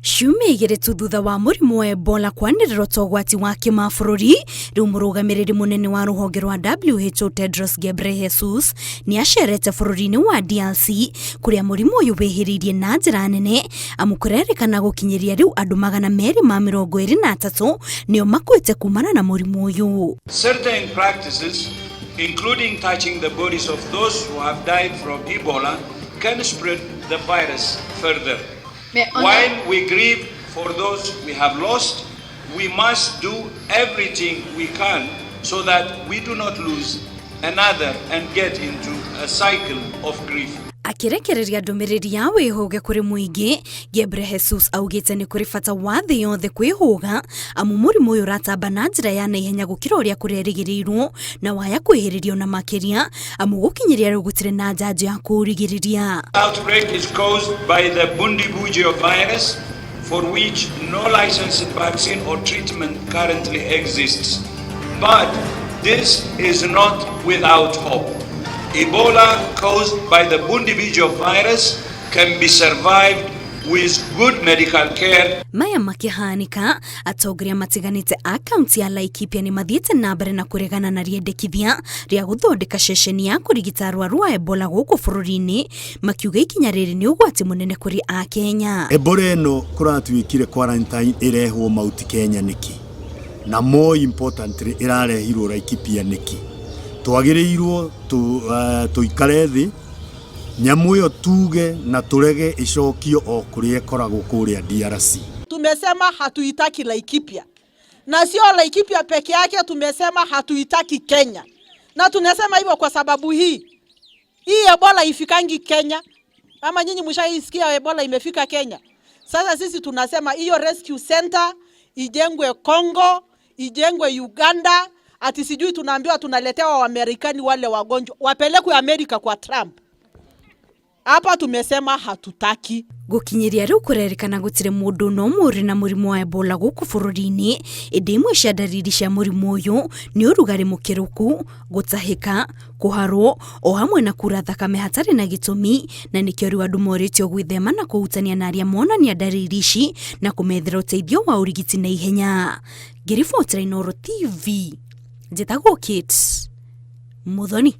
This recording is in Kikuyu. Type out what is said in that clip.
Ciumia igĩrĩ tu thutha wa mũrimũ wa Ebola kwanĩrĩrwo ta ũgwati wa kĩmabũrũri, rĩu mũrũgamĩrĩri mũnene wa rũhonge rwa WHO Tedros Ghebreyesus nĩ acerete bũrũri-inĩ wa DRC kũrĩa mũrimũ ũyũ wĩhĩrĩirie na njĩra nene, amu kũrerĩkana gũkinyĩria rĩu andũ 223 nĩo makuĩte kumana na mũrimũ ũyũ. Certain practices, including touching the bodies of those who have died from Ebola, can spread the virus further. While we grieve for those we have lost, we must do everything we can so that we do not lose another and get into a cycle of grief. Akĩrekereria ndũmĩrĩri ya wĩhũge kũrĩ mũingĩ, Ghebreyesus augĩte nĩ kũrĩ bata wa thĩ yothe kwĩhũga, amu mũrimũ ũyũ ũratamba na njĩra ya naihenya gũkĩra ũrĩa kũrerĩgĩrĩirwo na waya kwĩhĩrĩrio na makĩria, amu gũkinyĩria rĩu gũtirĩ na njanjo ya kũũrigĩrĩria. Outbreak is caused by the Bundibugyo virus, for which no licensed vaccine or treatment currently exists. But this is not without hope. Ebola caused by the Bundibugyo virus can be survived with good medical care. Maya makĩhanĩka, atongoria matiganĩte a kaunti ya Laikipia nĩ mathiĩte na mbere na kũregana na rĩendekithia rĩa gũthondeka ceceni ya kũrigita arwaru a Ebola gũkũ bũrũri-inĩ, makiuga ikinya rĩrĩ nĩ ũgwati mũnene kũrĩ Akenya. Ebola ĩno kũratuĩkire quarantine ĩrehwo Mount Kenya nĩkĩ? Na more importantly ĩrarehirwo Laikipia nĩkĩ? Twagĩrĩirwo tũikare thĩ nyamũ ĩyo tuge na tũrege ĩcokio o kũrĩa ĩkoragwo kũrĩa DRC. Tumesema hatuitaki Laikipia, na sio Laikipia peke yake, tumesema hatuitaki Kenya, na tunasema hivyo kwa sababu hii Ebola ifikangi Kenya. Ama nyinyi mshaisikia Ebola imefika Kenya? Sasa sisi tunasema hiyo rescue center ijengwe Congo, ijengwe Uganda, ati sijui tunaambiwa tunaletewa Waamerikani wale wagonjwa wapelekwe Amerika kwa Trump. Hapa tumesema hatutaki. Gũkinyĩria rĩu kũrerĩkana gũtirĩ mũndũ no ũmwe ũrĩ na mũrimũ wa Ebola gũkũ bũrũri-inĩ, ĩndĩ imwe cia ndariri cia mũrimũ ũyũ nĩ ũrugarĩ mũkĩrũku, gũtahĩka, kũharwo o hamwe na kura thakame hatarĩ na gĩtũmi, na nĩkĩo rĩu andũ morĩtio gwĩthema na kũhutania na arĩa monania ndariri ici na kũmethera ũteithio wa ũrigiti na ihenya. Ngĩribotera Inooro TV, njĩtagwo Kate Muthoni.